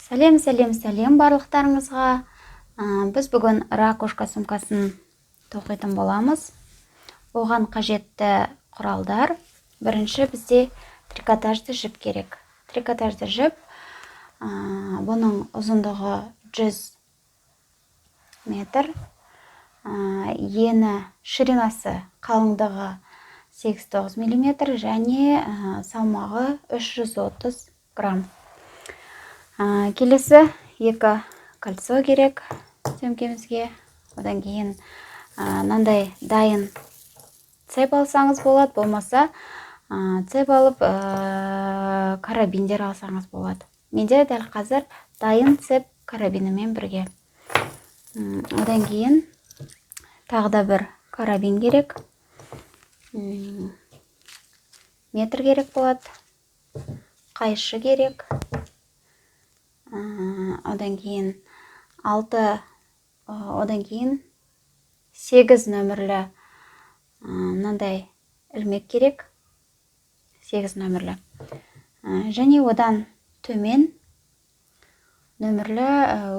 Сәлем, сәлем, сәлем барлықтарыңызға. Біз бүгін ракушка сумкасын тоқитын боламыз. Оған қажетті құралдар. Бірінші бізде трикотажды жіп керек. Трикотажды жіп, бұның ұзындығы 100 метр, ені, ширинасы, қалыңдығы 8-9 миллиметр және салмағы 330 грамм. Келесі екі кольцо керек сөмкемізге. Одан кейін мынандай дайын цеп алсаңыз болады, болмаса цеп алып, карабиндер алсаңыз болады. Менде дәл қазір дайын цеп карабинімен бірге. Одан кейін тағы да бір карабин керек. Метр керек болады, қайшы керек. Одан кейін алты, одан кейін 8 нөмірлі, мынандай ілмек керек, 8 нөмірлі. Және одан төмен нөмірлі,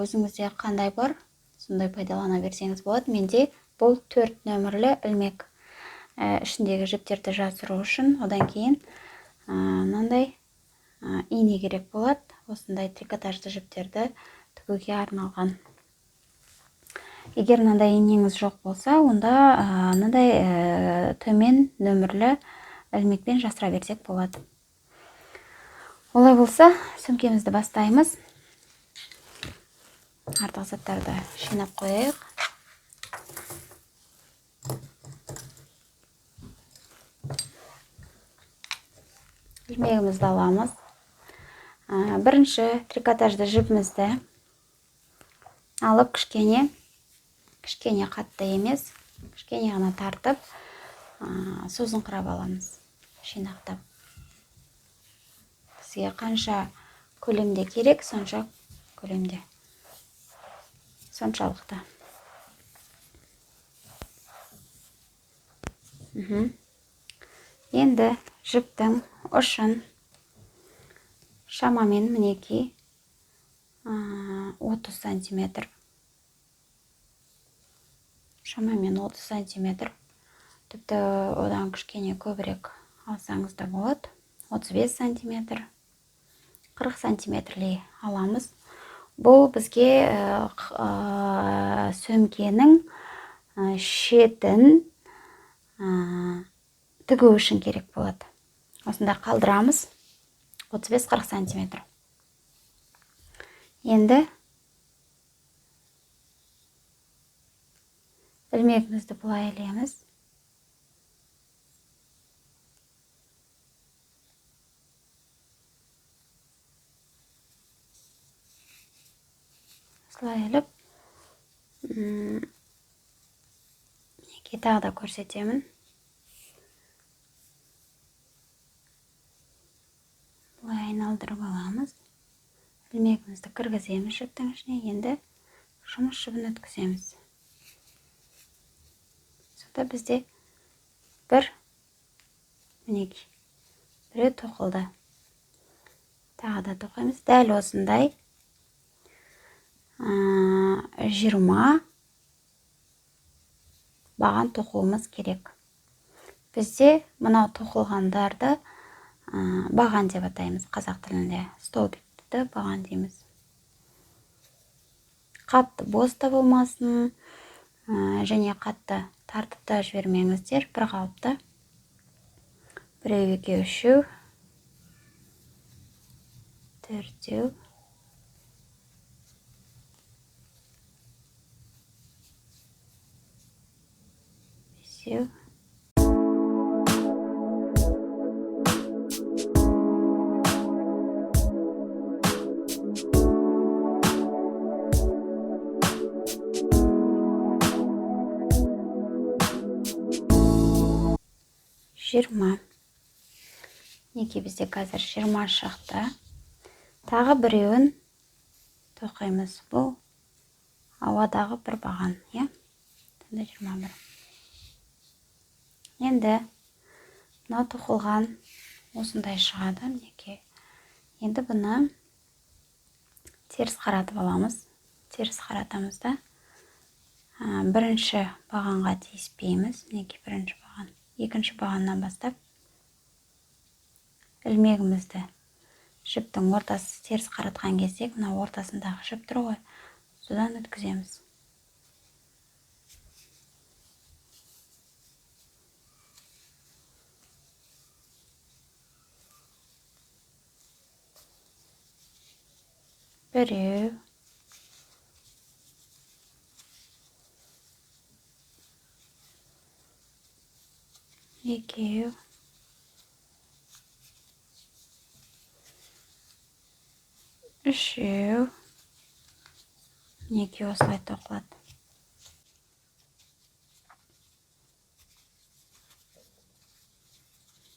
өзіңізде қандай бар, сондай пайдалана берсеңіз болады. Менде бұл 4 нөмірлі ілмек. Ішіндегі жіптерді жасыру үшін. Одан кейін, мынандай, ине керек болады. Осындай трикотажды жіптерді тігуге арналған. Егер мынандай инеңіз жоқ болса, онда, мынандай, төмен нөмірлі ілмекпен жасыра берсек болады. Олай болса, сөмкемізді бастаймыз. Артық заттарды жинап қояйық. Ілмегімізді аламыз. Бірінші трикотажды жіпімізді алып, кішкене қатты емес, кішкене ғана тартып, созыңқырап аламыз, жинақтап. Бізге қанша көлемде керек, сонша көлемде, соншалықты. Енді жіптің ұшын шамамен мінекей, 30 сантиметр. Шамамен 30 сантиметр. Тіпті одан кішкене көбірек алсаңыз да болады. 35 сантиметр, 40 сантиметрлей аламыз. Бұл бізге, сөмкенің, шетін, тігу үшін керек болады. Осында қалдырамыз. 35-40 сантиметр. Енді ілмегімізді былай ілеміз. Осылай іліп, мінекей тағы да көрсетемін. Былай айналдырып аламыз. Ілмегімізді кіргіземіз жіптің ішіне. Енді жұмыс жібін өткіземіз. Сонда бізде бір, мінекей, біреу тоқылды. Тағы да тоқимыз. Дәл осындай, 20 баған тоқуымыз керек. Бізде мынау тоқылғандарды, баған деп атаймыз қазақ тілінде. Столбикті баған дейміз. Қатты бос та болмасын, және қатты тартып та жібермеңіздер, бір қалыпты. Біреу, екеу, үшеу, төртеу, бесеу. 20. Мінекей бізде қазір 20 шықты. Тағы біреуін тоқимыз. Бұл ауадағы бір баған, иә? Сонда 21. Енді мынау тоқылған осындай шығады, мінекей. Енді бұны Теріс қаратып аламыз. Теріс қаратамыз да бірінші бағанға тиіспейміз. Мінекей бірінші баған. Екінші бағаннан бастап ілмегімізді жіптің ортасы теріс қаратқан кезде мына ортасындағы жіп тұр ғой, содан өткіземіз. Біреу, екеу, үшеу. Мінекей осылай тоқылады.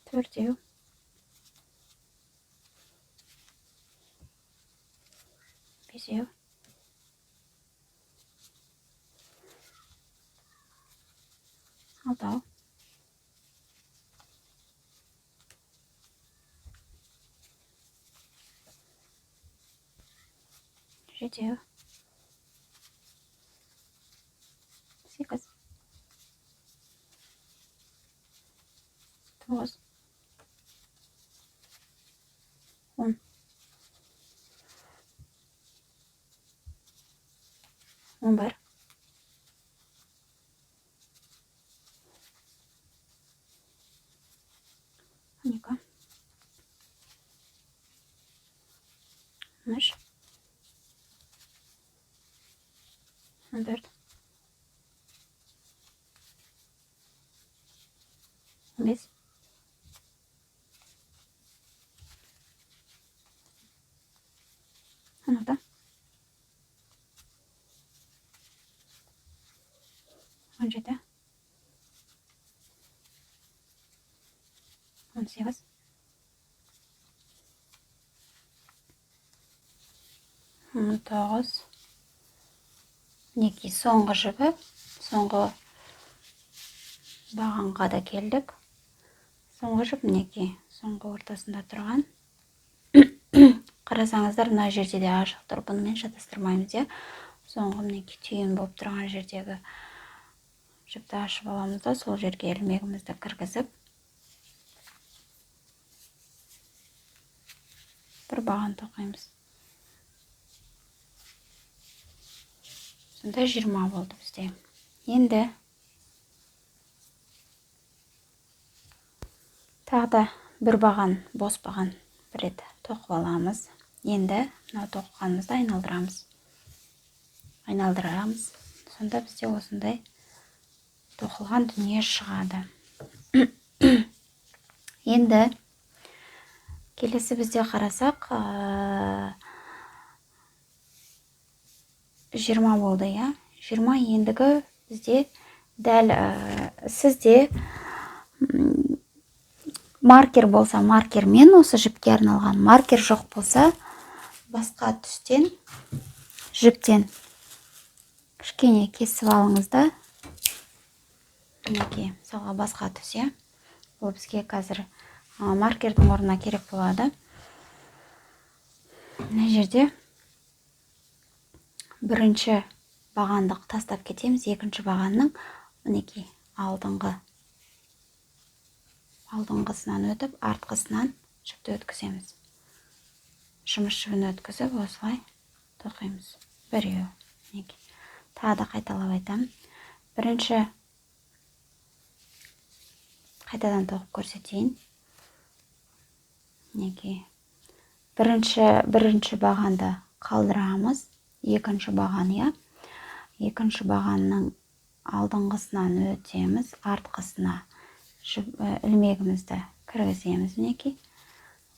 Төртеу, бесеу, алтау, жетеу, 8, 9, 10, 11, 12, 13, 14, 15, 16, 17, 18, 19. Мінекей соңғы жібі, соңғы бағанға да келдік. Соңғы жіп мінекей соңғы ортасында тұрған. Қарасаңыздар, мына жерде де ашық тұр, бұнымен шатастырмаймыз, иә. Соңғы мінекей түйін болып тұрған жердегі жіпті ашып аламыз да, сол жерге ілмегімізді кіргізіп бір баған тоқимыз. Сонда 20 болды бізде. Енді тағы да бір баған, бос баған бір рет тоқып аламыз. Енді мынау тоқығанымызды айналдырамыз. Айналдырамыз. Сонда бізде осындай тоқылған дүние шығады. Енді келесі бізде қарасақ, 20 болды, иә? 20 ендігі бізде дәл, сізде маркер болса, маркермен осы жіпке арналған, маркер жоқ болса, басқа түстен, жіптен кішкене кесіп алыңыз да. Мінекей, мысалға басқа түс, иә? Бұл бізге қазір маркердің орнына керек болады. Мына жерде бірінші бағанды тастап кетеміз, екінші бағанның мінекей алдыңғысынан өтіп, артқысынан жіпті өткіземіз. Жұмыс жібін өткізіп, осылай тоқимыз. Біреу, мінекей. Тағы да қайталап айтамын. Бірінші қайтадан тоқып көрсетейін. Мінекей. Бірінші бағанды қалдырамыз. Екінші баған, иә. Екінші бағанның алдыңғысынан өтеміз, артқысына ілмегімізді кіргіземіз, мінекей.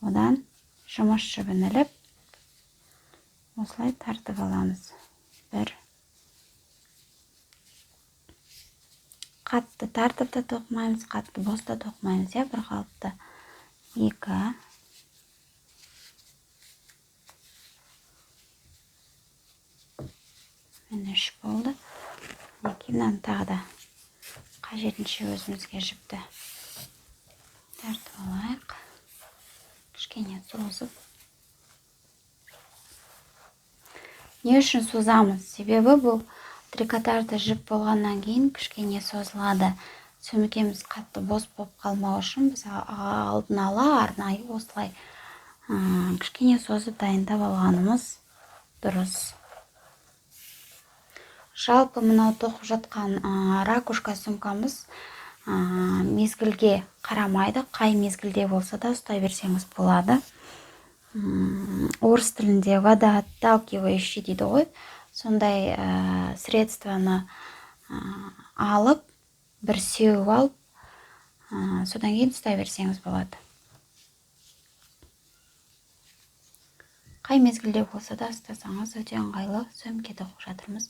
Одан жұмыс жібін іліп, осылай тартып аламыз. Бір. Қатты тартып та тоқымаймыз, қатты бос та тоқымаймыз, иә, бір қалыпты. Екі. Міне 3 болды. Мінекей мынаны тағы да қажетінше өзімізге жіпті тартып алайық. Кішкене созып. Не үшін созамыз? Себебі бұл трикотажды жіп болғаннан кейін кішкене созылады. Сөмкеміз қатты бос болып қалмау үшін біз алдын ала арнайы осылай кішкене созып дайындап алғанымыз дұрыс. Жалпы мынау тоқып жатқан ракушка сумкамыз мезгілге қарамайды, қай мезгілде болса да ұстай берсеңіз болады. Орыс тілінде водоотталкивающий дейді ғой, сондай средствоны алып, бір сеуіп алып, содан кейін ұстай берсеңіз болады. Қай мезгілде болса да ұстасаңыз өте ыңғайлы. Сөмке тоқып жатырмыз.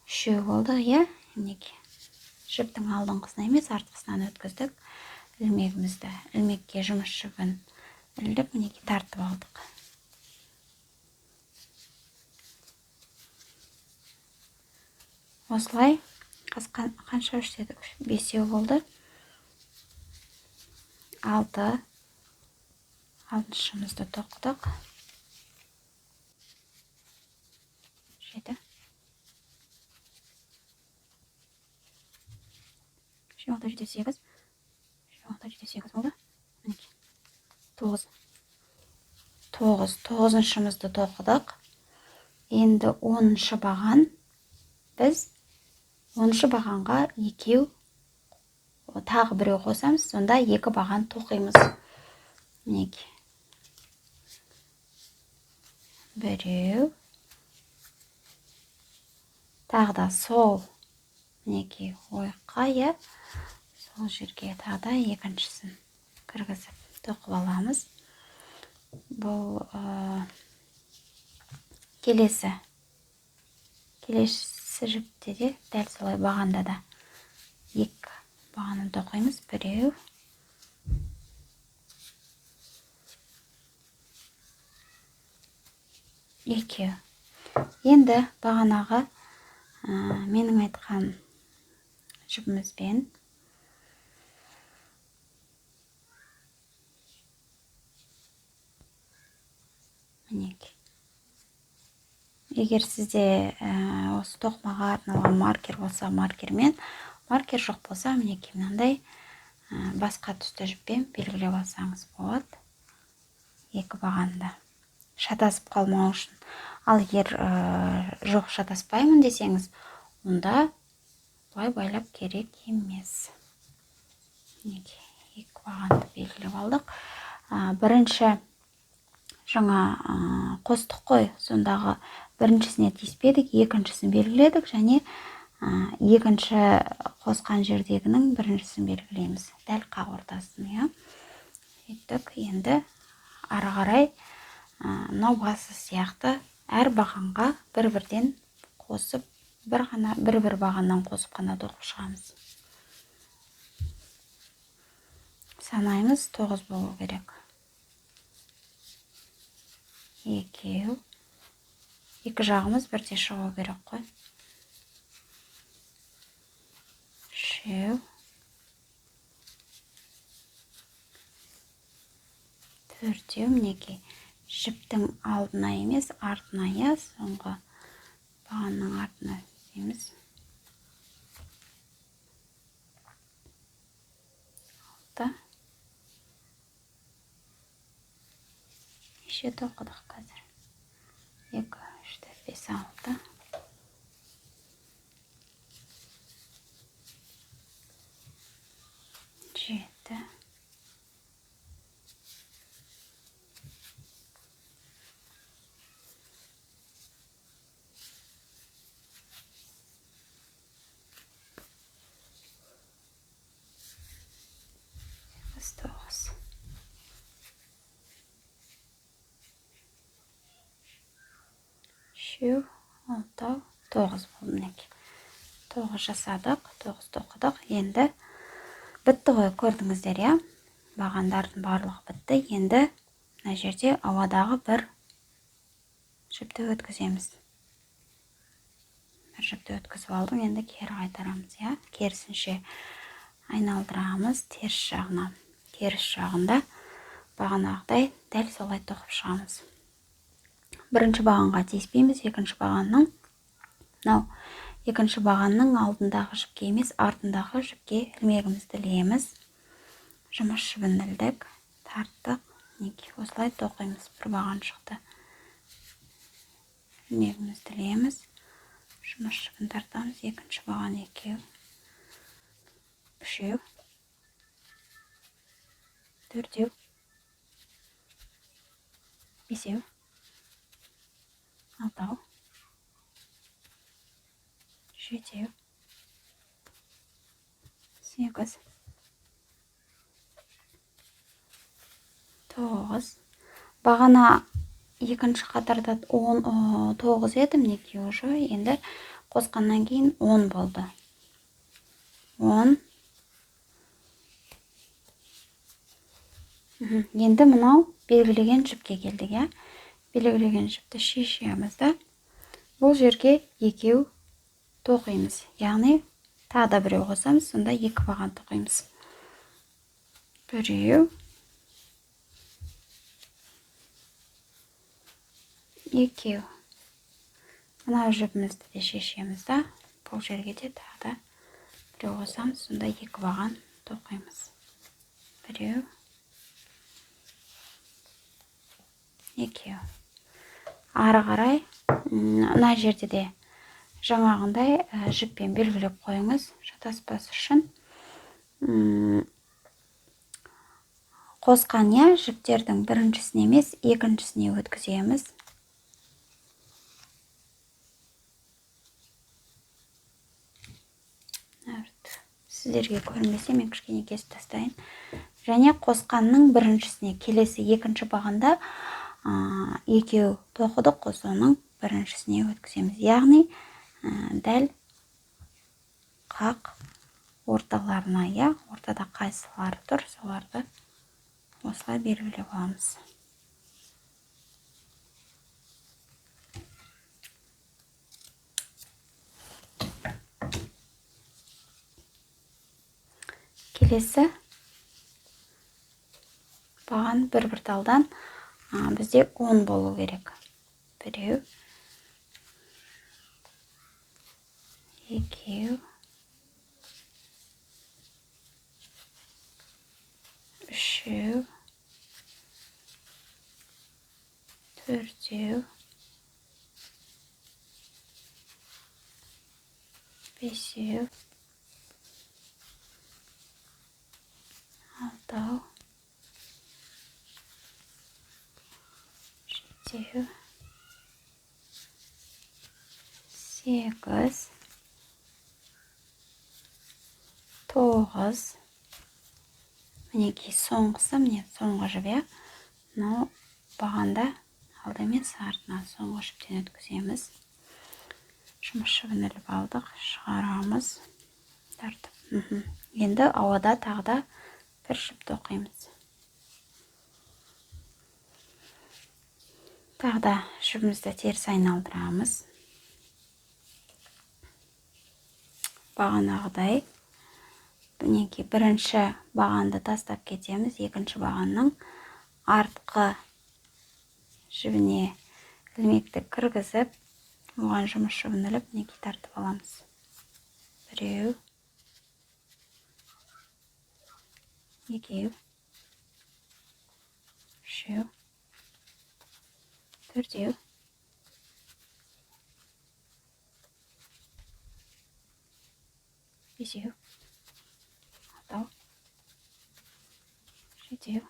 Үшеу болды, иә? Мінекей. Жіптің алдыңғысына емес, артқысынан өткіздік ілмегімізді. Ілмекке жұмыс жібін ілдік, мінекей тартып алдық. Осылай қанша үш дедік? Бесеу болды. Алты. Алтыншымызды тоқыдық. 7. 6, 7, 8. 6, 7, 8 болды. Мінекей. 9. 9. Тоғызыншымызды тоқыдық. Енді 10-шы баған. Біз 10-шы бағанға екеу, тағы біреу қосамыз, сонда 2 баған тоқимыз. Мінекей. Біреу. Тағы да сол, мінекей, ойыққа, иә, сол жерге тағы да екіншісін кіргізіп тоқып аламыз. Бұл келесі жіпте де дәл солай бағанда да 2 бағанын тоқимыз. Біреу, екеу. Енді бағанағы менің айтқан жібімізбен мінекей. Егер сізде осы тоқымаға арналған маркер болса, маркермен, маркер жоқ болса, мінекей мынандай басқа түсті жіппен белгілеп алсаңыз болады. 2 бағанда шатасып қалмау үшін. Ал егер жоқ, шатаспаймын десеңіз, онда былай байлап керек емес. Мінекей, 2 бағанды белгілеп алдық. Бірінші жаңа қостық қой, сондағы біріншісіне тиіспедік, екіншісін белгіледік және екінші қосқан жердегінің біріншісін белгілейміз. Дәл қақ ортасын, иә. Сөйттік. Енді ары қарай, мынау басы сияқты әр бағанға бір-бірден қосып, бір-бір бағаннан қосып қана тоқып шығамыз. Санаймыз, 9 болу керек. Екеу. Екі жағымыз бірдей шығу керек қой. Үшеу. Төртеу, мінекей. Жіптің алдына емес, артына, иә, соңғы бағанның артына істейміз. 6. Неше тоқыдық қазір? 2, 3, 4, 5, 6. 7. 8, 9. Үшеу, алтау, 9 болды мінекей. 9 жасадық, 9 тоқыдық. Енді бітті ғой, көрдіңіздер, иә? Бағандардың барлығы бітті. Енді мына жерде ауадағы бір жіпті өткіземіз. Бір жіпті өткізіп алдым, енді кері қайтарамыз, иә? Керісінше айналдырамыз теріс жағына. Теріс жағында бағанағыдай дәл солай тоқып шығамыз. Бірінші бағанға тиіспейміз, екінші бағанның, мынау екінші бағанның алдындағы жіпке емес, артындағы жіпке ілмегімізді ілеміз. Жұмыс жібін ілдік, тарттық. Мінекей осылай тоқимыз. Бір баған шықты. Ілмегімізді ілеміз. Жұмыс жібін тартамыз. Екінші баған екеу, үшеу, төртеу, бесеу, алтау, жетеу, 8, 9. Бағана екінші қатарда 10, 9 еді, мінекей уже енді қосқаннан кейін 10 болды. 10. Енді мынау белгілеген жіпке келдік, иә? Белгілеген жіпті шешеміз да, бұл жерге екеу тоқимыз. Яғни тағы да біреу қосамыз, сонда екі баған тоқимыз. Біреу, екеу. Мына жіпімізді де шешеміз да, бұл жерге де тағы да біреу қосамыз, сонда екі баған тоқимыз. Біреу, екеу. Ары қарай, мына жерде де жаңағындай жіппен белгілеп қойыңыз, шатаспас үшін. Қосқан, иә, жіптердің біріншісіне емес, екіншісіне өткіземіз. Сіздерге көрінбесе, мен кішкене кесіп тастайын. Және қосқанның біріншісіне, келесі екінші бағанда, екеу тоқыдық қой, соның біріншісіне өткіземіз. Яғни, дәл қақ орталарына, иә, ортада қайсылары тұр, соларды осылай белгілеп аламыз. Келесі баған бір-бір талдан, бізде 10 болу керек. Біреу, екеу, үшеу, төртеу, бесеу, алтау, жетеу, сегіз, тоғыз. Мінекей соңғысы, міне соңғы жіп, иә. Мынау бағанда алды емес, артынан соңғы жіптен өткіземіз. Жұмыс жібін іліп алдық, шығарамыз, тартып. Енді ауада тағы да бір жіп тоқимыз. Тағы да жібімізді теріс айналдырамыз. Бағанағыдай мінекей бірінші бағанды тастап кетеміз, екінші бағанның артқы жібіне ілмекті кіргізіп, оған жұмыс жібін іліп, мінекей тартып аламыз. Біреу, екеу, үшеу, төртеу, бесеу, алтау, жетеу,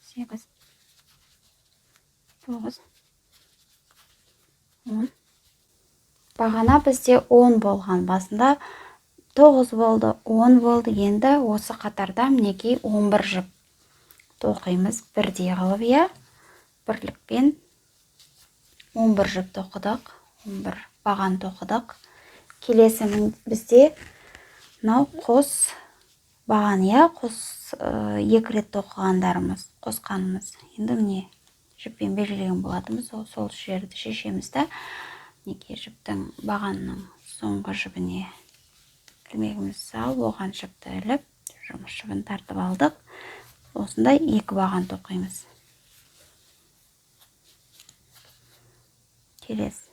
сегіз, тоғыз, он. Бағана бізде 10 болған, басында 9 болды, 10 болды. Енді осы қатарда мінекей 11 жіп тоқимыз бірдей қылып, иә, бірлікпен 11 жіп тоқыдық, 11 баған тоқыдық. Келесі бізде мынау қос баған, иә, қос, екі рет тоқығандарымыз, қосқанымыз. Енді міне жіппен белгілеген болатынбыз, сол жерді шешеміз да, мінекей жіптің бағанның соңғы жібіне ілмегімізді салып, оған жіпті іліп, жұмыс жібін тартып алдық. Осындай екі баған тоқимыз. Келесі.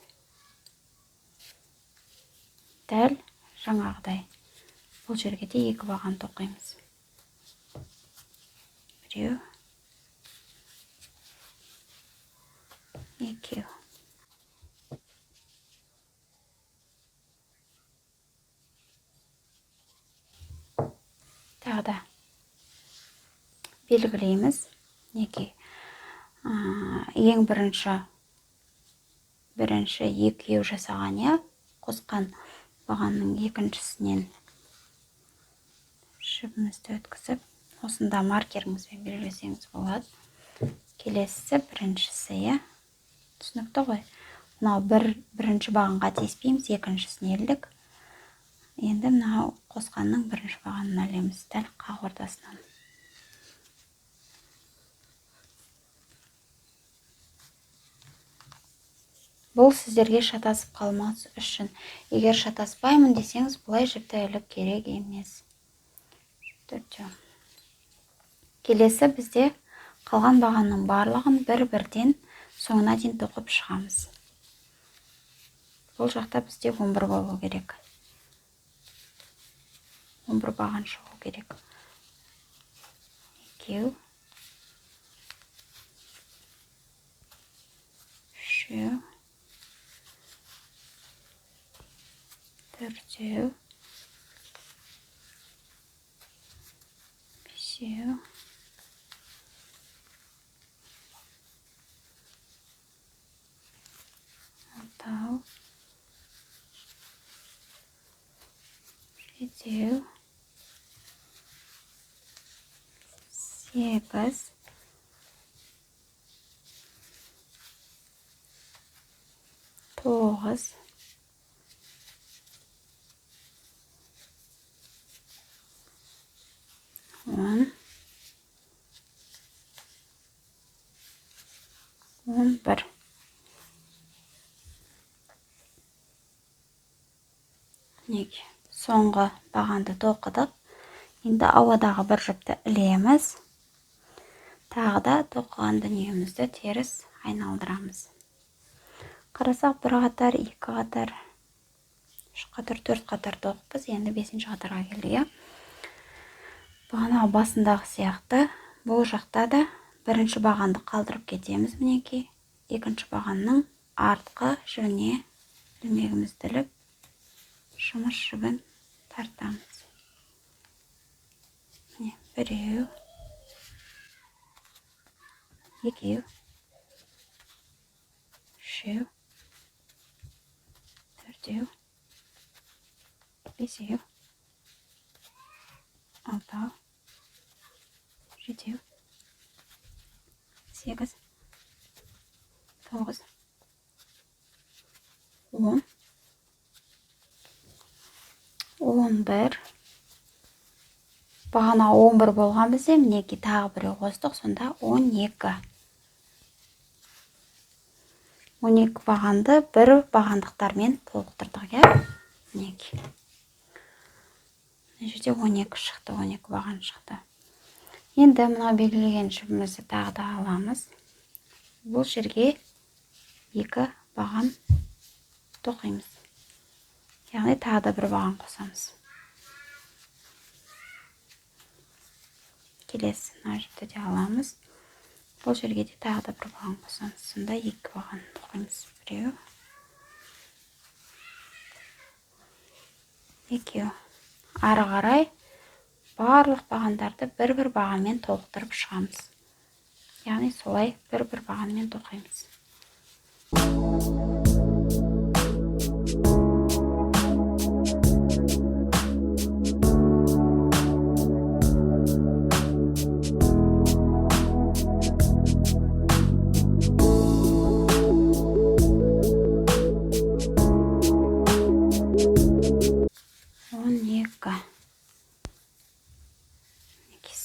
Дәл жаңағыдай. Бұл жерге де 2 баған тоқимыз. Біреу, екеу. Тағы да белгілейміз. Неге? Ең бірінші екеу жасаған, иә, қосқан бағанның екіншісінен жібімізді өткізіп, осында маркеріңізбен белгілесеңіз болады. Келесісі біріншісі, иә, түсінікті ғой. Мынау бірінші бағанға тиіспейміз, екіншісін ілдік. Енді мынау қосқанның бірінші бағанын ілеміз, дәл қақ ортасынан. Бұл сіздерге шатасып қалмас үшін. Егер шатаспаймын десеңіз, бұлай жіпті іліп керек емес. Төртеу. Келесі бізде қалған бағанның барлығын бір-бірден соңына дейін тоқып шығамыз. Бұл жақта бізде 11 болу керек. 11 баған шығу керек. Екеу, үшеу, төртеу, бесеу, алтау, жетеу, сегіз, тоғыз, он, 11. Неге? Соңғы бағанды тоқыдық. Енді ауадағы бір жіпті ілеміз. Тағы да тоқыған дүниемізді теріс айналдырамыз. Қарасақ, бір қатар, екі қатар, үш қатар, төрт қатар тоқыппыз. Енді бесінші қатарға келдік, иә. Бағана басындағы сияқты бұл жақта да бірінші бағанды қалдырып кетеміз, мінекей. Екінші бағанның артқы жібіне ілмегімізді іліп, жұмыс жібін тартамыз. Міне, біреу, екеу, үшеу, төртеу, бесеу, алтау, жетеу, сегіз, тоғыз, он, 11. Бағана 11 болған бізде, мінекей тағы біреу қостық, сонда 12. 12 бағанды бір бағандықтармен толықтырдық, иә? Мінекей. Мына жерде 12 шықты, 12 баған шықты. Енді мына белгілеген жібімізді тағы да аламыз. Бұл жерге 2 баған тоқимыз. Яғни тағы да бір баған қосамыз. Келесі мына жіпті де аламыз. Бұл жерге де тағы да бір баған қосамыз. Сонда 2 баған тоқимыз. Біреу, екеу. Ары қарай барлық бағандарды бір-бір бағанмен толықтырып шығамыз. Яғни солай бір-бір бағанмен тоқимыз.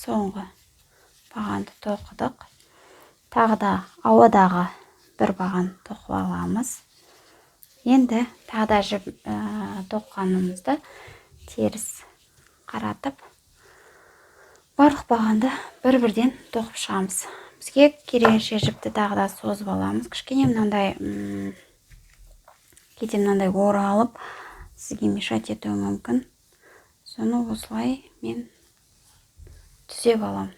Соңғы бағанды тоқыдық. Тағы да ауадағы бір баған тоқып аламыз. Енді тағы да жіп тоққанымызды теріс қаратып, барлық бағанды бір-бірден тоқып шығамыз. Бізге керегінше жіпті тағы да созып аламыз. Кішкене мынандай Кейде мынандай оралып сізге мешать етуі мүмкін. Соны осылай мен түзеп аламын.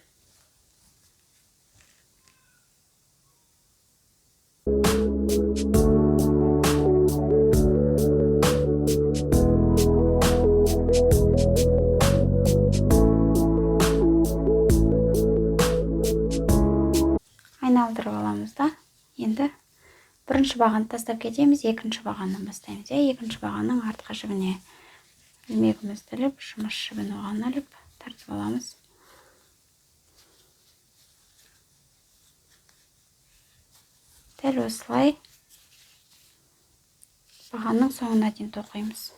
Айналдырып аламыз да. Енді бірінші бағанды тастап кетеміз, екінші бағаннан бастаймыз. Екінші бағанның артқы жібіне ілмегімізді іліп, жұмыс жібін оған іліп, тартып аламыз. Дәл осылай бағанның соңына дейін тоқимыз.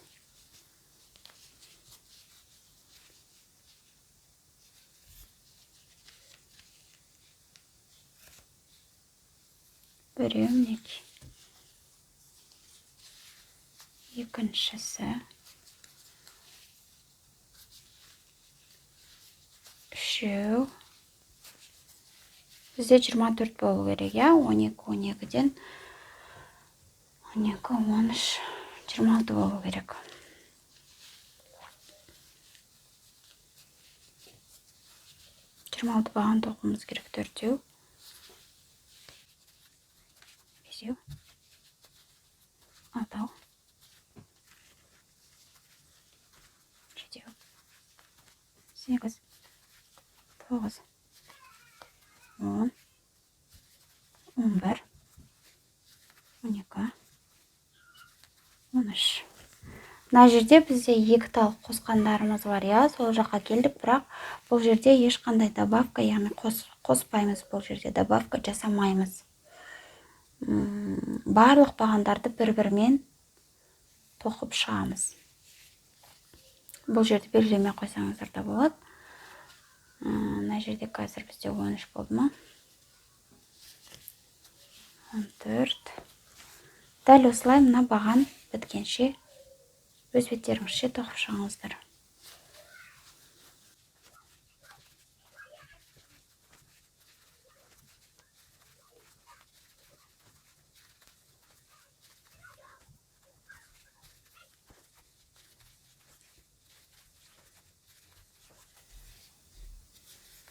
Біреу, мінекей. Екіншісі. Үшеу. Бізде 24 болу керек, иә? 12, 12-ден 12, 13, 26 болу керек. 26 баған тоқуымыз керек. Төртеу. Бесеу. Алтау. Жетеу. 8. 9. 10. 11. 12. 13. Мына жерде бізде екі тал қосқандарымыз бар, иә, сол жаққа келдік, бірақ бұл жерде ешқандай добавка, яғни қоспаймыз, бұл жерде добавка жасамаймыз. Барлық бағандарды бір-бірімен тоқып шығамыз. Бұл жерді белгілемей қойсаңыздар да болады. Мына жерде қазір бізде 13 болды ма? 14. Дәл осылай мына баған біткенше өз беттеріңізше тоқып шығыңыздар.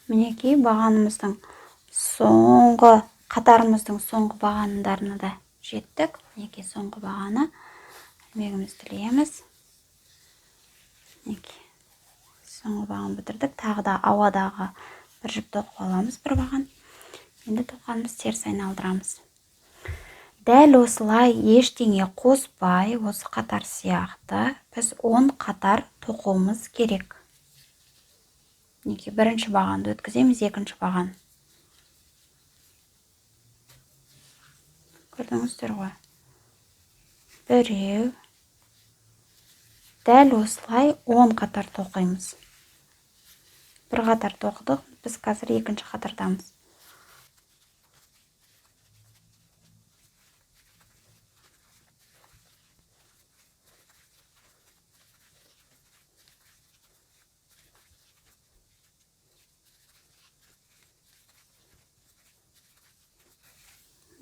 Мінекей бағанымыздың соңғы қатарымыздың соңғы бағандарына да жеттік. Мінекей соңғы бағаны ілмегімізді ілеміз. Мінекей соңғы бағаны бітірдік. Тағы да ауадағы бір жіп тоқып аламыз, бір баған. Енді тоққанымыз теріс айналдырамыз. Дәл осылай ештеңе қоспай осы қатар сияқты біз 10 қатар тоқуымыз керек. Мінекей бірінші бағанды өткіземіз, екінші баған. Көрдіңіздер ғой. Біреу. Дәл осылай 10 қатар тоқимыз. Бір қатар тоқыдық, біз қазір екінші қатардамыз.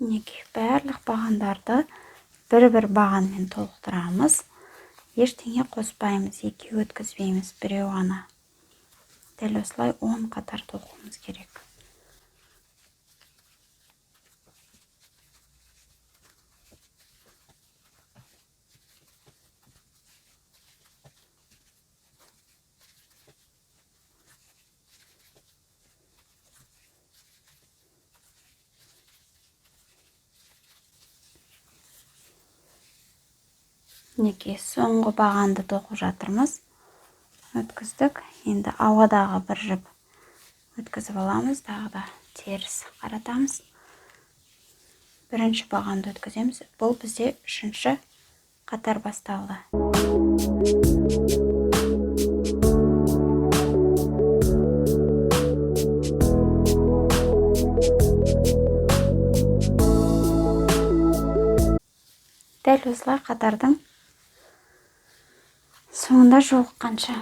Мінекей барлық бағандарды бір-бір бағанмен толықтырамыз. Ештеңе қоспаймыз, екеу өткізбейміз, біреу ғана. Дәл осылай 10 қатар тоқуымыз керек. Мінекей соңғы бағанды тоқып жатырмыз. Өткіздік. Енді ауадағы бір жіп өткізіп аламыз, тағы да теріс қаратамыз. Бірінші бағанды өткіземіз. Бұл бізде үшінші қатар басталды. Дәл осылай қатардың соңында жолыққанша.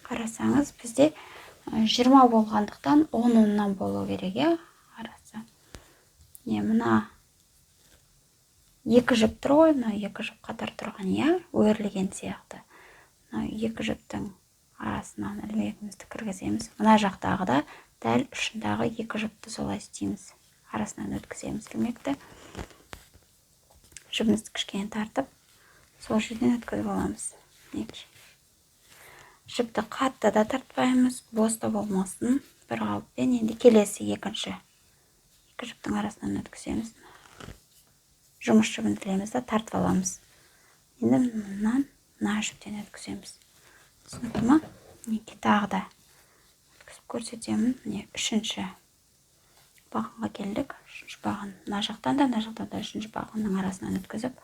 Қарасаңыз, бізде 20 болғандықтан 10-10-нан болу керек, иә, арасы. Не, мына екі жіп тұр ғой, мына екі жіп қатар тұрған, иә, өрілген сияқты. Мына екі жіптің арасынан ілмегімізді кіргіземіз. Мына жақтағы да дәл ұшындағы екі жіпті солай істейміз. Арасынан өткіземіз ілмекті. Жібімізді кішкене тартып, сол жерден өткізіп аламыз. Мінекей. Жіпті қатты да тартпаймыз, бос та болмасын. Бір қалыппен енді келесі екінші екі жіптің арасынан өткіземіз. Жұмыс жібін тілеміз да тартып аламыз. Енді мынан мына жіптен өткіземіз. Түсінікті ма? Мінекей, тағы да өткізіп көрсетемін. Міне, үшінші бағанға келдік. Үшінші баған мына жақтан да, мына жақтан да үшінші бағанның арасынан өткізіп,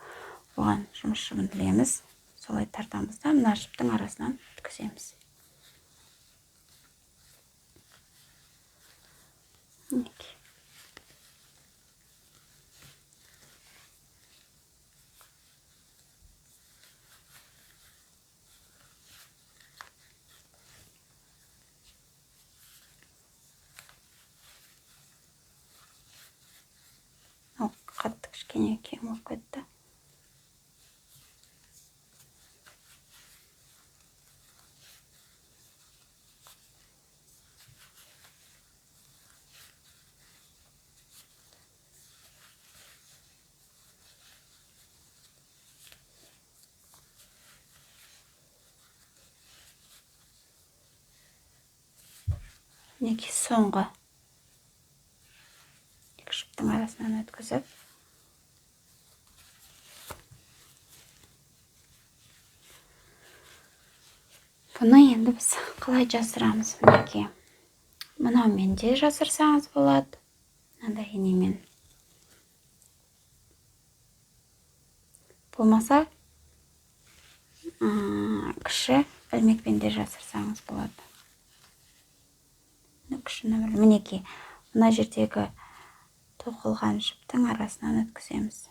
оған жұмыс жібін тілеміз. Солай тартамыз да мына жіптің арасынан өткіземіз. Мінекей. Мынау қатты кішкене кең болып кетті. Мінекей, соңғы екі жіптің арасынан өткізіп, бұны енді біз қалай жасырамыз? Мінекей, мынаумен де жасырсаңыз болады, мынандай инемен. Болмаса, кіші ілмекпен де жасырсаңыз болады. Кіші нөмірлі. Мінекей, мына жердегі тоқылған жіптің арасынан өткіземіз.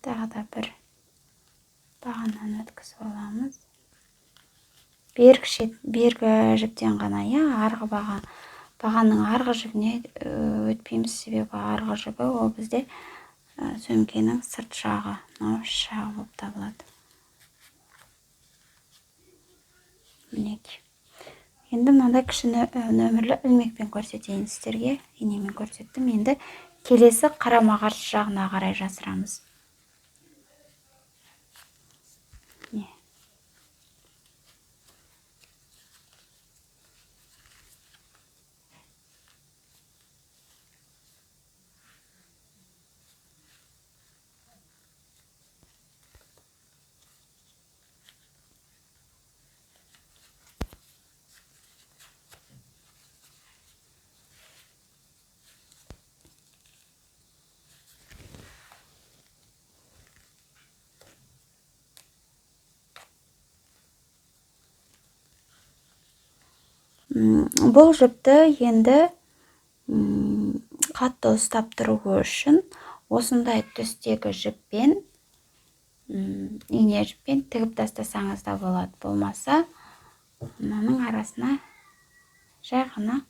Тағы да бір бағанан өткізіп аламыз. Бергі жіптен ғана, иә, арғы бағанның арғы жібіне өтпейміз, себебі арғы жібі ол бізде сөмкенің сырт жағы, мынау іш жағы болып табылады. Мінекей. Енді мынандай кіші нөмірлі ілмекпен көрсетейін сіздерге, инемен көрсеттім. Енді келесі қарама-қарсы жағына қарай жасырамыз. Бұл жіпті енді қатты ұстап тұру үшін осындай түстегі жіппен, ине жіппен тігіп тастасаңыз да болады. Болмаса, мынаның арасына жай ғана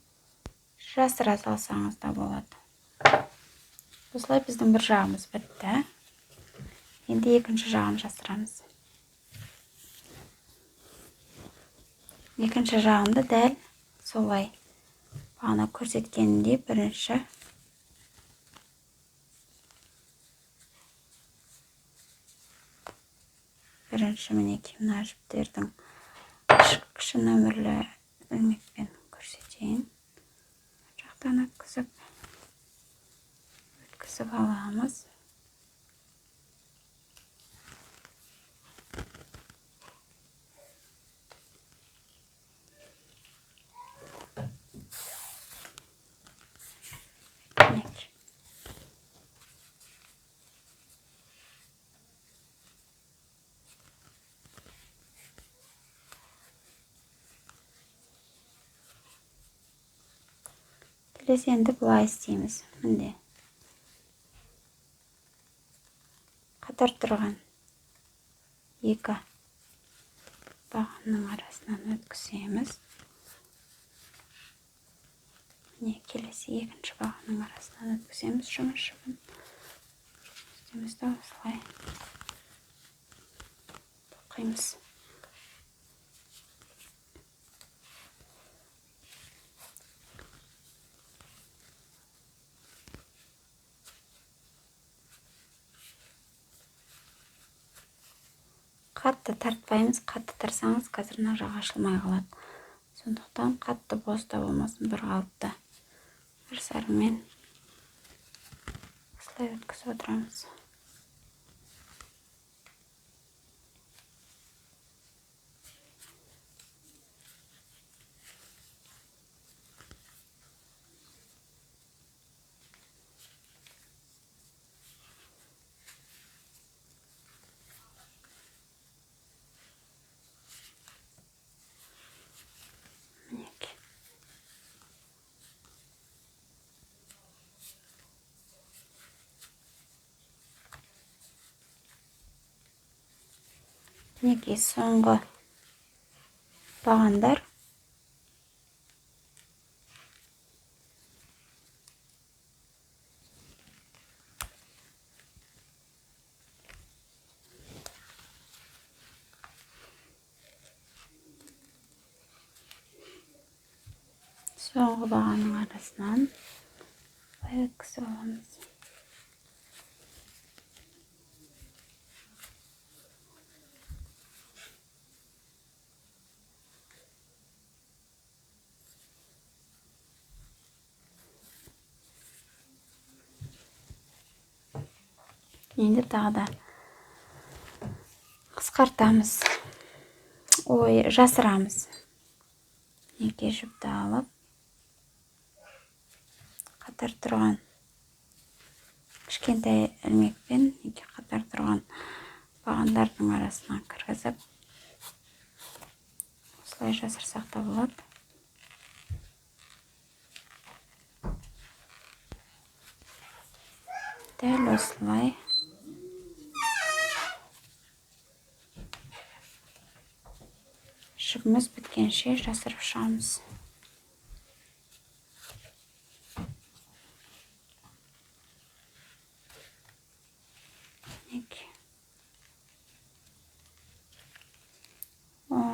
жасыра салсаңыз да болады. Осылай біздің бір жағымыз бітті. Енді екінші жағын жасырамыз. Екінші жағында дәл солай бағана көрсеткенімдей бірінші мінекей мына жіптердің кіші нөмірлі ілмекпен көрсетейін. Жақтан өткізіп аламыз. Біз енді былай істейміз. Мінде қатар тұрған екі бағанның арасынан өткіземіз. Міне келесі екінші бағанның арасынан өткіземіз жұмыс жібін. Істейміз де осылай тоқимыз. Қатты тартпаймыз, қатты тартсаңыз қазір мына жағы ашылмай қалады. Сондықтан қатты бос та болмасын, бір қалыпты бір сарымен осылай өткізіп отырамыз. Мінекей соңғы бағандар. Соңғы бағанның арасынан былай өткізіп аламыз. Енді тағы да қысқартамыз, ой, жасырамыз. Екі жіпті алып, қатар тұрған кішкентай ілмекпен екі қатар тұрған бағандардың арасына кіргізіп, осылай жасырсақ та болады. Дәл осылай жібіміз біткенше жасырып шығамыз.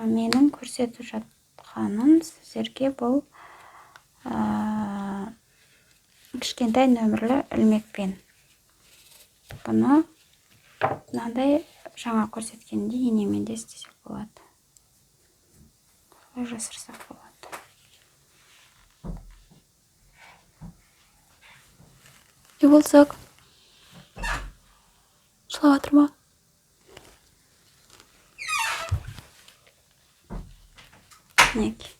Менің көрсетіп жатқаным сіздерге бұл кішкентай нөмірлі ілмекпен. Бұны мынандай жаңа көрсеткендей инемен де істесек болады. Осылай жасырсақ болады. Не болсақ? Жылап жатыр ма? Мінекей.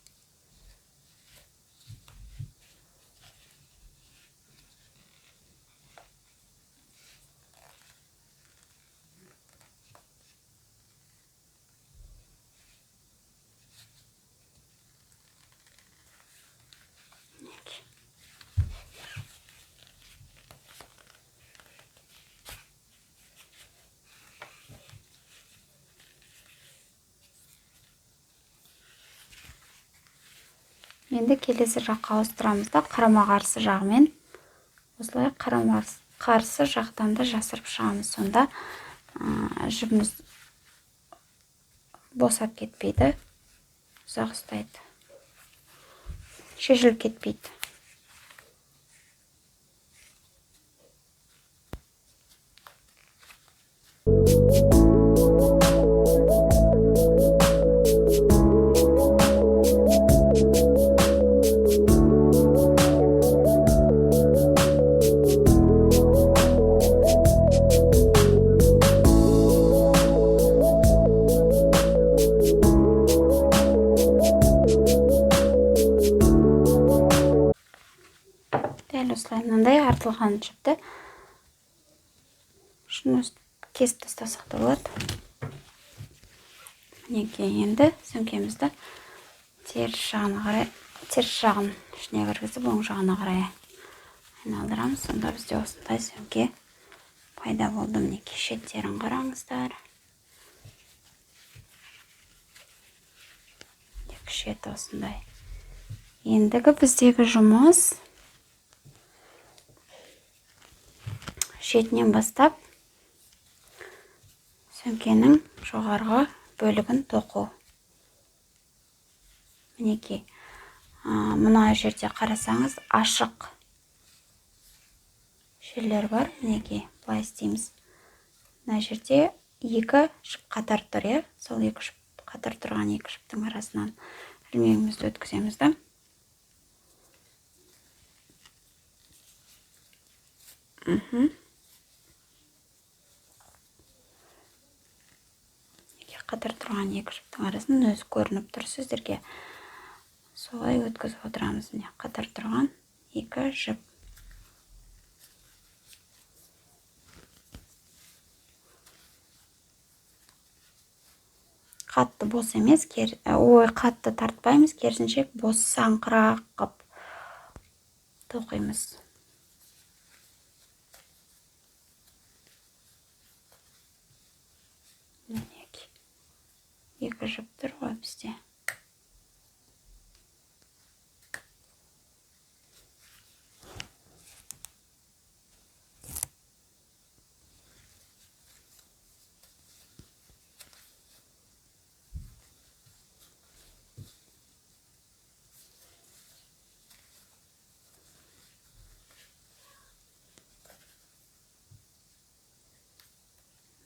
Енді келесі жаққа ауыстырамыз да қарама-қарсы жағымен осылай қарама-қарсы жақтан да жасырып шығамыз. Сонда жібіміз босап кетпейді, ұзақ ұстайды, шешіліп кетпейді. Дәл осылай мынандай артылған жіпті шын өстіп кесіп тастасақ та болады. Мінекей енді сөмкемізді теріс жағына қарай Теріс жағын ішіне кіргізіп, оң жағына қарай айналдырамыз. Сонда бізде осындай сөмке пайда болды. Мінекей, шеттерін қараңыздар. Екі шеті осындай. Ендігі біздегі жұмыс шетінен бастап сөмкенің жоғарғы бөлігін тоқу. Мінекей, мына жерде қарасаңыз ашық жерлер бар. Мінекей, былай істейміз. Мына жерде екі жіп қатар тұр, иә? Сол екі жіп қатар тұрған екі жіптің арасынан ілмегімізді өткіземіз да. Екі қатар тұрған екі жіптің арасынан өзі көрініп тұр сіздерге. Солай өткізіп отырамыз. Міне, қатар тұрған екі жіп. Қатты бос емес, ой, қатты тартпаймыз, керісінше босаңқырақ қып тоқимыз. Мінекей, екі жіп тұр ғой бізде.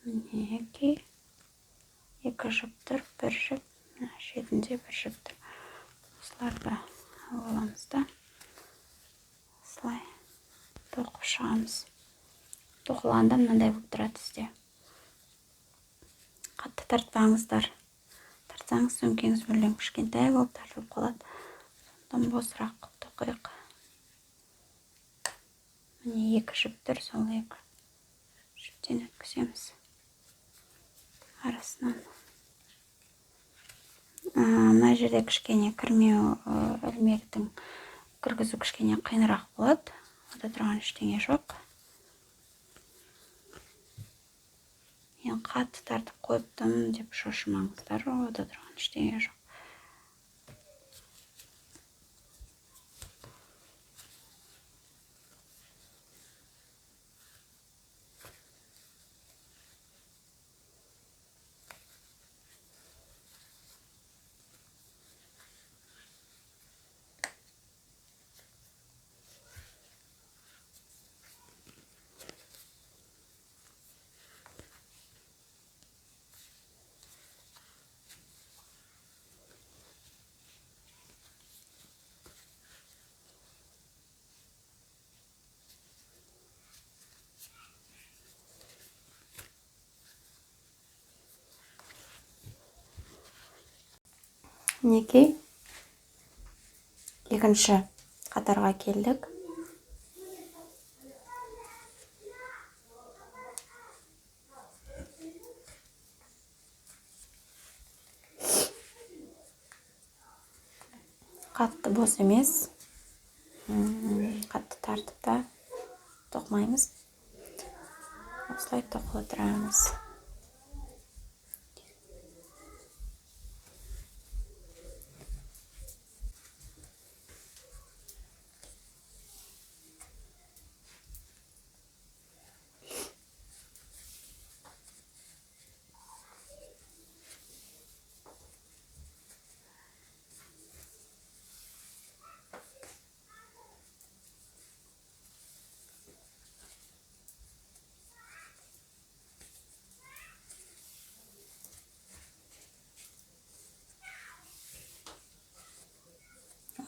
Мінекей, екі жіп тұр, бір жіп, мына шетінде бір жіп тұр. Осыларды алып аламыз да, осылай тоқып шығамыз. Тоқылғанда мынандай болып тұрады сізде. Қатты тартпаңыздар. Тартсаңыз сөмкеңіз мүлдем кішкентай болып тартылып қалады. Сондықтан босырақ қылып тоқиық. Міне, екі жіп тұр, сол екі жіптен өткіземіз арасынан. Мына жерде кішкене кірмеу, ілмектің кіргізу кішкене қиынырақ болады. Онда тұрған ештеңе жоқ. Мен қатты тартып қойыптым деп шошымаңыздар, онда тұрған ештеңе жоқ. Мінекей, екінші қатарға келдік. Қатты бос емес, қатты тартып та тоқымаймыз. Осылай тоқып отырамыз.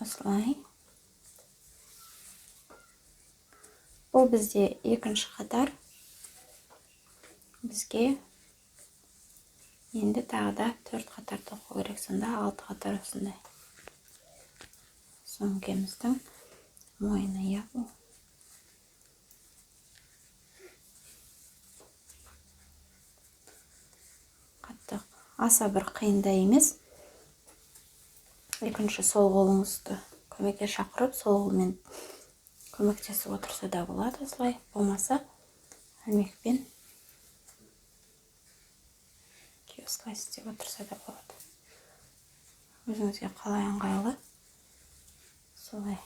Осылай. Бұл бізде екінші қатар. Бізге енді тағы да 4 қатар тоқу керек. Сонда 6 қатар осындай. Сөмкеміздің мойны, иә, бұл. Қатты аса бір қиын да емес. Екінші сол қолыңызды Көмекке шақырып, сол қолмен көмектесіп отырса да болады осылай. Болмаса ілмекпен осылай істеп отырса да болады. Өзіңізге қалай ыңғайлы солай.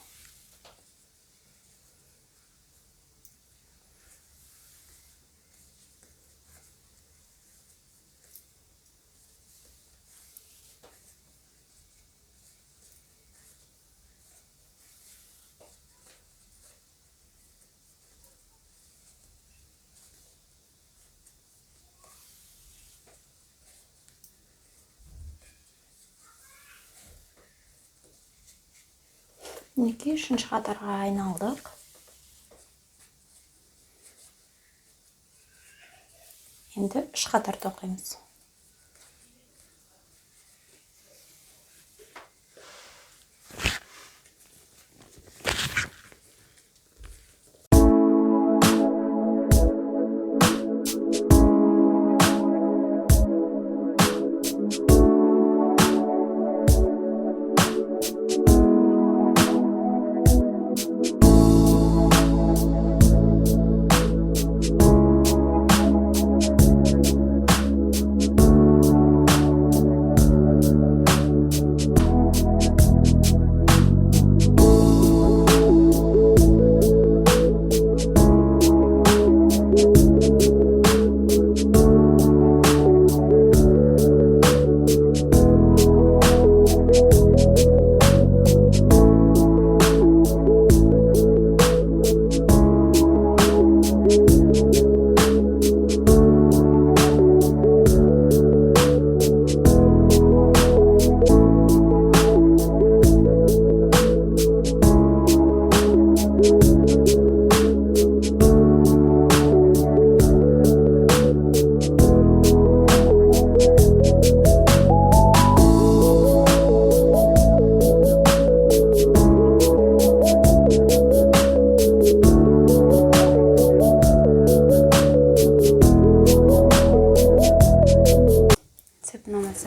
Мінекей үшінші қатарға айналдық. Енді үш қатар тоқимыз.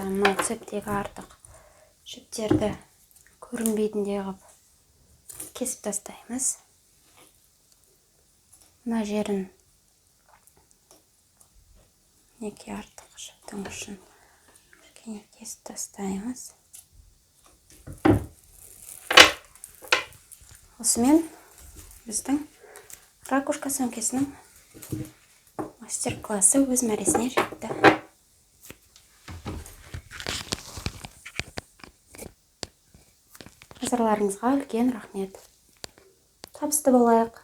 Мынау цептегі артық жіптерді көрінбейтіндей қылып кесіп тастаймыз. Мына жерін мінекей артық жіптің ұшын кішкене кесіп тастаймыз. Осымен біздің ракушка сөмкесінің мастер-классы өз мәресіне жетті. Назарларыңызға үлкен рахмет. Табысты болайық.